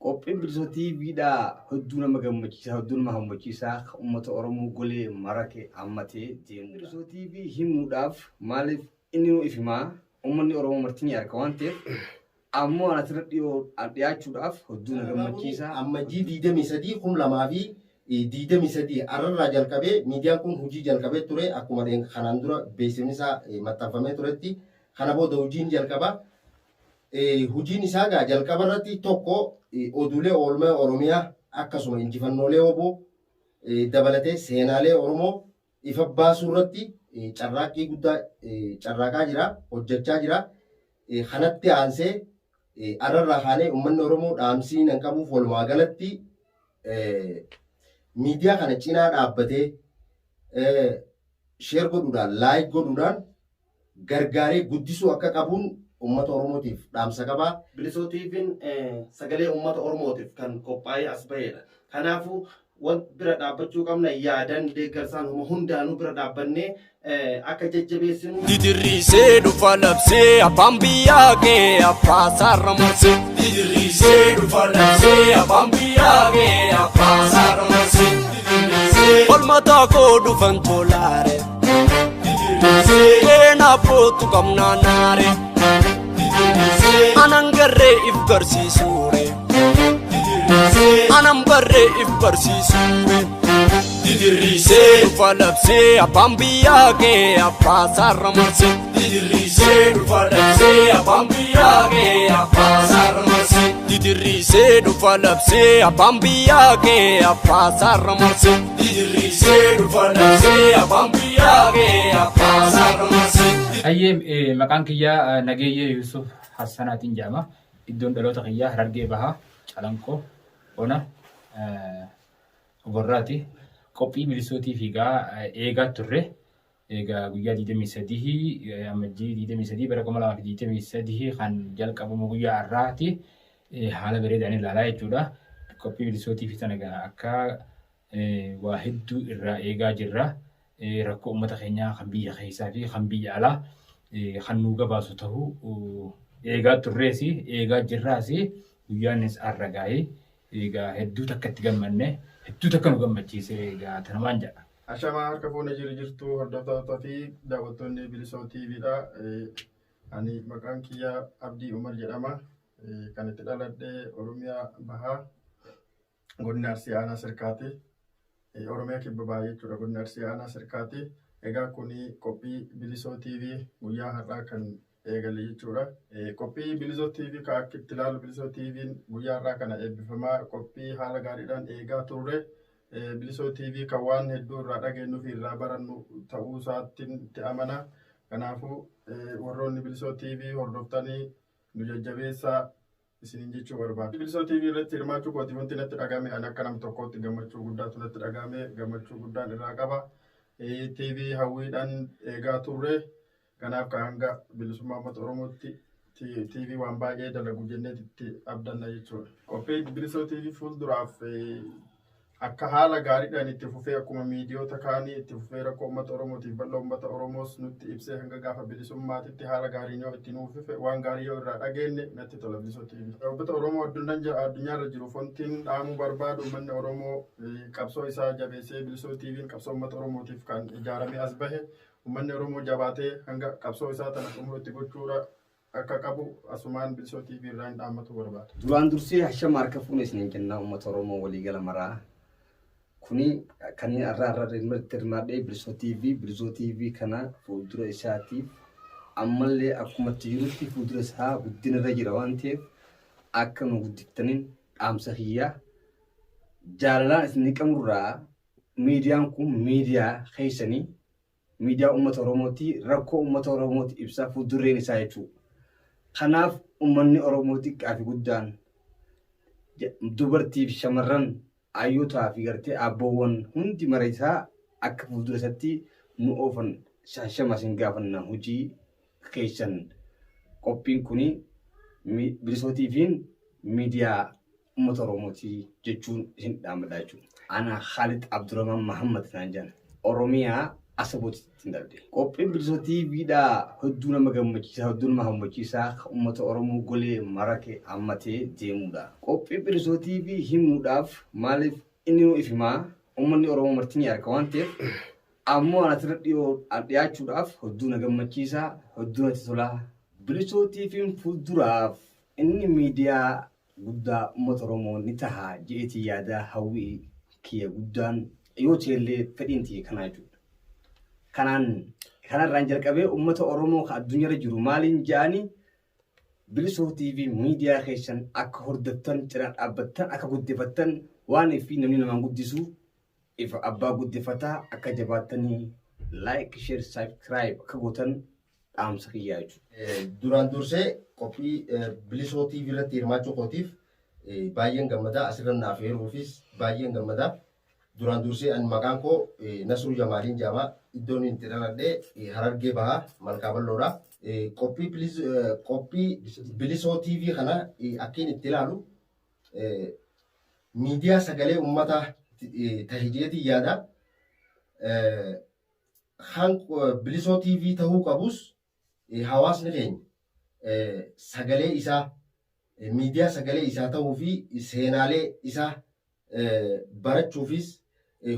Qophiin Bilisoo TVdhaa hedduu nama gammachiisa, hedduu nama hammachiisa. Uummata Oromoo golee marake hammatee deemudha. Bilisoo TV himuudhaaf maaliif inni nu ifimaa uummanni Oromoo marti ni arga waan ta'eef ammoo an asirra dhiyoo dhiyaachuudhaaf hedduu na gammachiisa. Ammajjii 23 2023 arrarraa jalqabee miidiyaan kun hojii jalqabee ture. Akkuma kanaan dura beeksifni isaa maxxanfamee turetti, kana booda hojiin jalqaba. Hojiin isaa gaa jalqaba irratti tokko oduulee oolmaa Oromiyaa, akkasuma injifannoolee WBO dabalatee seenaalee Oromoo ifa baasuu irratti carraaqqii guddaa carraaqaa jira, hojjechaa jira. Kanatti aansee arrarraa kaanee uummanni Oromoo dhaamsii nan qabuuf, walumaa galatti miidiyaa kana cinaa dhaabbatee share godhuudhaan, like godhuudhaan gargaaree guddisuu akka qabuun uummata Oromootiif dhaamsa qabaa. Bilisoo TV'n sagalee uummata Oromootiif kan qophaa'ee as bahedha. Kanaafuu wan bira dhaabbachuu qabna, yaadan, deeggarsaan, huma hundaanuu bira dhaabbannee akka jajjabeessinu. Didirriisee dhufa labsee abbaan biyyaa kee abbaa saarra marsee. Didirriisee dhufa labsee abbaan biyyaa kee abbaa saarra marsee. Didirriisee olmataa koo dhufan tolaare. Didirriisee keenaa bootu qabnaa naare. Didirriisee anan garree if garsiisuure. Didirriisee anan barree if barsiisuure. Didirriisee dhufa labsee abbaan biyyaa kee abbaa saarra marsee. Didirriisee dhufa labsee abbaan biyyaa kee abbaa saarra marsee. Didirriisee dhufa labsee abbaan biyyaa kee abbaa saarra marsee. Didirriisee dhufa labsee abbaan biyyaa kee abbaa saarra marsee. Hayyee, maqaan kiyyaa Nageeyyee Yusuf Hassanaatiin jedhama. Iddoon dhaloota kiyyaa Harargee Bahaa, Calanqoo, Ona Oborraati. Qophii Bilisoo TV egaa eegaa turre. Egaa guyyaa 23, Amajjii 23 bara 2023 kan jalqabamu guyyaa har'aati. Haala bareedaan ilaalaa jechuudha. Qophii Bilisoo TV sana egaa akka waa hedduu irraa eegaa jirra. Rakkoo uummata keenyaa kan biyya keessaa fi kan biyya alaa kan nuu gabaasu ta'uu eegaa turrees, eegaa jirraas. Guyyaanis har'a gaa'ee egaa hedduu takka itti gammanne, hedduu takka nu gammachiise. Egaa tanumaan jedha. Ashamaa, harka fuune, jiru jirtu hordoftoota fi daawwattoonni Bilisoo TVdha. Ani maqaan kiyya Abdii Umar jedhama. Kan itti dhaladhe Oromiyaa Bahaa, godina Arsii, Aanaa Sirkaati. Oromiyaa Kibba Bahaa jechuudha, godina Arsii, Aanaa Sirkaati. Egaa kuni qophii Bilisoo TV guyyaa har'aa kan eegale jechuudha. Qophii Bilisoo TV kan akka itti ilaalu, Bilisoo TV'n guyyaa har'aa kana eebbifamaa, qophii haala gaariidhaan eegaa turre. Bilisoo TV kan waan hedduu irraa dhageenyuu fi irraa barannu ta'uu isaatti itti amana. Kanaafuu warroonni Bilisoo TV hordoftanii nu jajjabeessaa isiniin jechuu barbaada. Bilisoo TV irratti hirmaachuu kooti wanti natti dhagahame, ani akka nam tokkootti gammachuu guddaatu natti dhagahame, gammachuu guddaan irraa qaba. TV hawwiidhaan eegaa turre. Kanaaf kan hanga bilisummaa uummata Oromootti TV waan baay'ee dalagu jennee itti abdanna jechuudha. Qophii Bilisoo TV fuulduraaf akka haala gaariidhaan itti fufee, akkuma miidiyoota kaanii itti fufee, rakkoo uummata Oromootiif bal'oo uummata Oromoos nutti ibsee hanga gaafa bilisummaatitti haala gaariin yoo itti nuuf fufe, waan gaarii yoo irraa dhageenye natti tola Bilisoo TV. Uummata Oromoo addunyaarra jiru wantiin dhaamuu barbaadu, uummanni Oromoo qabsoo isaa jabeessee, Bilisoo TV'n qabsoo uummata Oromootiif kan ijaaramee as bahe, uummanni Oromoo jabaatee hanga qabsoo isaa tana xumuru itti gochuudha akka qabu asumaan Bilisoo TV irraa hin dhaammatu barbaada. Duraan dursee hashama harka fuune isiniin kennaa uummata Oromoo waliigala maraa. Kuni kan inni har'a har'a irratti hirmaadhee Bilisoo TV, Bilisoo TV kana fuuldura isaatiif ammallee akkumatti jirutti fuuldura isaa guddina irra jira waan ta'eef akka nu guddiftaniin dhaamsa kiyyaa jaalalaan isin qabnurraa. Miidiyaan kun miidiyaa keessanii, miidiyaa uummata Oromooti, rakkoo uummata Oromooti ibsa fuuldureen isaa jechuudha. Kanaaf uummanni Oromoo xiqqaa fi guddaan, dubartii fi shamarran, ayyotaa fi gartee abboowwan hundi mara isaa akka fuuldura isaatti nu oofan shashama isin gaafanna. Hojii keessan qophiin kuni Bilisoo TV'n miidiyaa uummata Oromooti jechuun isin dhaammadha jechuudha. Ana Khalid Abdurrahman Mahammad naan jedhan. Oromiyaa. Asabootitti hin darbe. Qophiin Bilisoo TVdhaa hedduu nama gammachiisaa, hedduu nama hawwachiisaa, uummata Oromoo golee marake hammatee deemudha. Qophii Bilisoo TV himuudhaaf maaliif inni nu ifimaa uummanni Oromoo marti ni arga waan ta'eef ammoo anatti dhiyoo dhiyaachuudhaaf hedduu na gammachiisaa, hedduu natti tolaa. Bilisoo TV'n fuulduraaf inni miidiyaa guddaa uummata Oromoo ni taha je'eetii yaada hawwii kiyya guddaan yoo ta'ellee fedhiin tiyya kanaa jechuudha. Kanaan kanarraan jalqabee uummata Oromoo kan addunyaarra jiru maaliin ja'anii Bilisoo TV miidiyaa keessan akka hordoftan cinaa dhaabbattan akka guddifattan waan fi namni namaan guddisu ifa abbaa guddifataa akka jabaattanii like, share, subscribe akka gootan dhaamsa kiyyaa jechuudha. Duraan dursee qophii Bilisoo TV irratti hirmaachuu kootiif baay'een gammadaa, asirra naaf heeruufis baay'een gammadaa. Duraan dursee ani maqaan koo Nasruu Jamaaliin jedhama. Iddoon itti dhaladhe Harargee Bahaa Malkaa Bal'oodha. Qophii Bilisoo TV kana akkiin itti ilaalu miidiyaa sagalee uummataa tahe jeetiin yaada. Kan Bilisoo TV tahuu qabus hawaasni keenya sagalee isaa miidiyaa sagalee isaa ta'uu fi seenaalee isaa barachuufis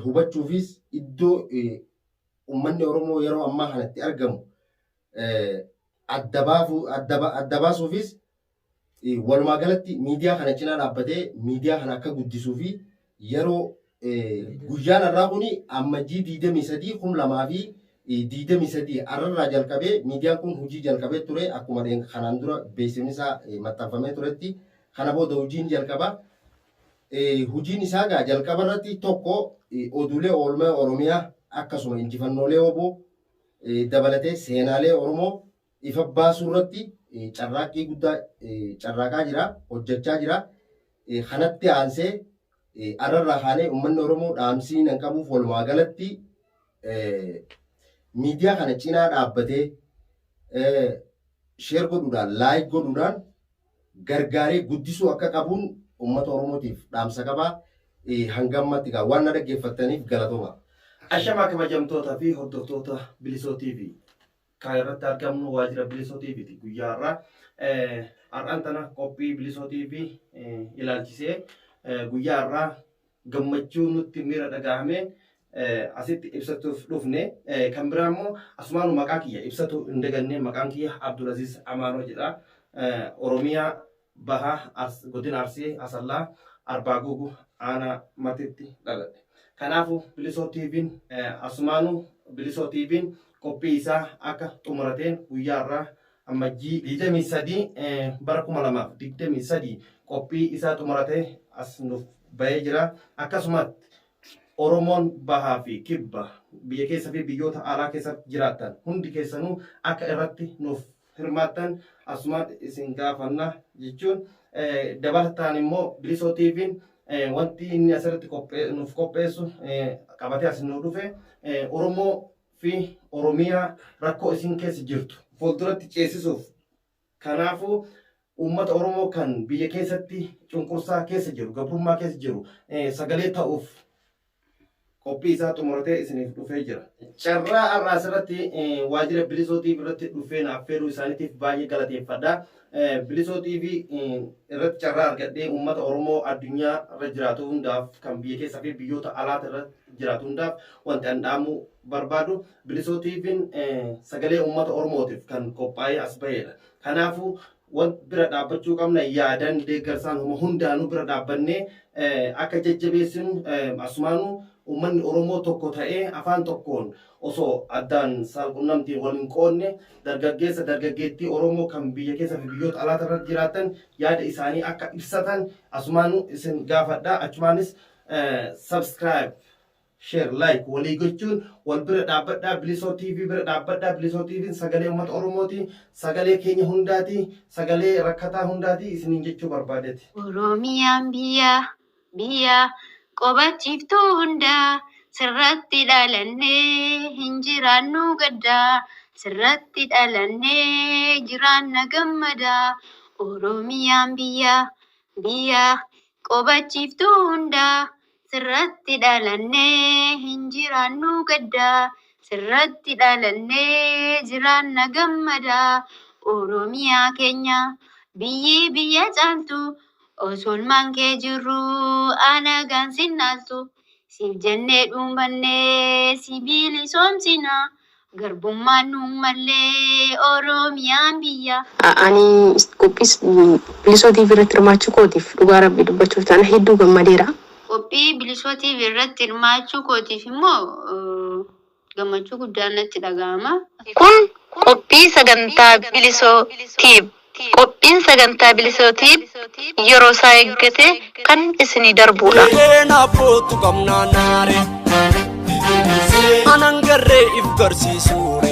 hubachuufis iddoo uummanni Oromoo yeroo ammaa kanatti argamu adda baasuufis walumaa galatti miidiyaa kana cinaa dhaabbatee miidiyaa kana akka guddisuu fi yeroo guyyaan har'aa kuni Ammajjii 23, 2023 har'arraa jalqabee miidiyaan kun hojii jalqabee ture. Akkuma kanaan dura beeksifni isaa maxxanfamee turetti kana booda hojiin jalqaba. Hojiin isaa gaa jalqaba irratti tokko oduulee oolmaa Oromiyaa akkasuma injifannoolee WBO dabalatee seenaalee Oromoo ifa baasuu irratti carraaqqii guddaa carraaqaa jira, hojjechaa jira. Kanatti aansee arrarraa kaanee uummanni Oromoo dhaamsii nan qabuuf walumaa galatti miidiyaa kana cinaa dhaabbatee share godhuudhaan, like godhuudhaan gargaaree guddisuu akka qabuun uummata Oromootiif dhaamsa qabaa. Hanga ammatti gaa waan na dhaggeeffattaniif galatooma. Ashamaa kabajamtootaa fi hordoftoota Bilisoo TV. Kan irratti argamnu waajjira Bilisoo TVti guyyaa har'aa. Har'aan tana qophii Bilisoo TV ilaalchisee guyyaa har'aa gammachuu nutti miira dhagahame asitti ibsatuuf dhufne. Kan biraa immoo asumaanu maqaa kiyya ibsatu hin daganne, maqaan kiyya Abdulaziz Amaanoo jedha. Oromiyaa Bahaa, godina Arsii Asallaa, Arbaa Guugu, aanaa Matitti dhaladhe. Kanaafuu Bilisoo TV'n asumaanuu Bilisoo TV'n qophii isaa akka xumurateen guyyaa har'aa Ammajjii 23 bara 2023 qophii isaa xumuratee as nuuf bahee jira. Akkasumatti Oromoon bahaa fi kibba biyya keessa fi biyyoota alaa keessa jiraattan hundi keessanuu akka irratti nuuf hirmaattan asumaan isin gaafanna jechuun, dabalataan immoo Bilisoo TV'n wanti inni asirratti nuuf qopheessu qabatee as nu dhufe Oromoo fi Oromiyaa rakkoo isin keessa jirtu fuulduratti ceesisuuf. Kanaafuu uummata Oromoo kan biyya keessatti cunqursaa keessa jiru, gabrummaa keessa jiru sagalee ta'uuf qophii isaa xumuratee isiniif dhufee jira. Carraa har'aa asirratti waajjira Bilisoo TV irratti dhufee naaf affeeruu isaaniitiif baay'ee galateeffadha. Bilisoo TV irratti carraa argadhee uummata Oromoo addunyaa irra jiraatu hundaaf, kan biyya keessaa fi biyyoota alaa irra jiraatu hundaaf wanti an dhaamuu barbaadu, Bilisoo TV'n sagalee uummata Oromootiif kan qophaa'ee as bahedha. Kanaafuu want bira dhaabbachuu qabna, yaadan, deeggarsaan, huma hundaanuu bira dhaabbannee akka jajjabeessinu, asumaanuu uummanni Oromoo tokko ta'ee afaan tokkoon osoo addaan saalqunnamtiin wal hin qoodne, dargaggeessa dargaggeettii Oromoo kan biyya keessa fi biyyoota alaa irra jiraatan yaada isaanii akka ibsatan asumaanuu isin gaafadha. Achumaanis subscribe, share, like walii gochuun wal bira dhaabbadhaa, Bilisoo TV bira dhaabbadhaa. Bilisoo TV'n sagalee uummata Oromooti, sagalee keenya hundaati, sagalee rakkataa hundaati isiniin jechuu barbaadeeti. Oromiyaan biyya biyya qobachiiftuu hundaa, sirratti dhalannee hin jiraannu gaddaa, sirratti dhalannee jiraanna gammadaa. Oromiyaan biyya biyya qobachiiftuu hundaa, sirratti dhalannee hin jiraannu gaddaa. Sirratti dhalannee jiraanna gammadaa. Oromiyaa keenya biyyi biyya caaltu. Osoo ilmaan kee jirru alagaan sinnaaltu. Siif jennee dhuunfannee si bilisoomsina. Garbummaan nu mallee Oromiyaan biyya. Ani qophii Bilisoo TV irratti hirmaachuu kootiif dhugaa rabbii dubbachuuf taana hedduu gammadeera. Qophii Bilisoo TV irratti hirmaachuu kootiif immoo gammachuu guddaan natti dhaga'ama. Kun qophii sagantaa Bilisoo Tiib. Qophiin sagantaa Bilisoo Tiib yeroo isaa eeggate kan isinii darbudha. Naabbootu qabnaa naare. Anan garree if garsiisuure.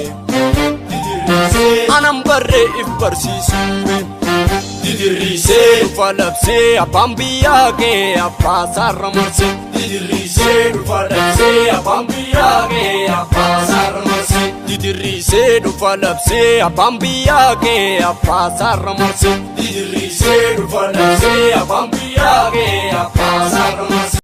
Anan barree if barsiisuure. Didirriisee dhufa labsee abbaan biyyaa kee abbaa saarra marsee. Didirriisee dhufa labsee abbaan biyyaa kee abbaa saarra marsee. Didirriisee dhufa labsee abbaan biyyaa kee abbaa saarra marsee. Didirriisee dhufa labsee abbaan biyyaa kee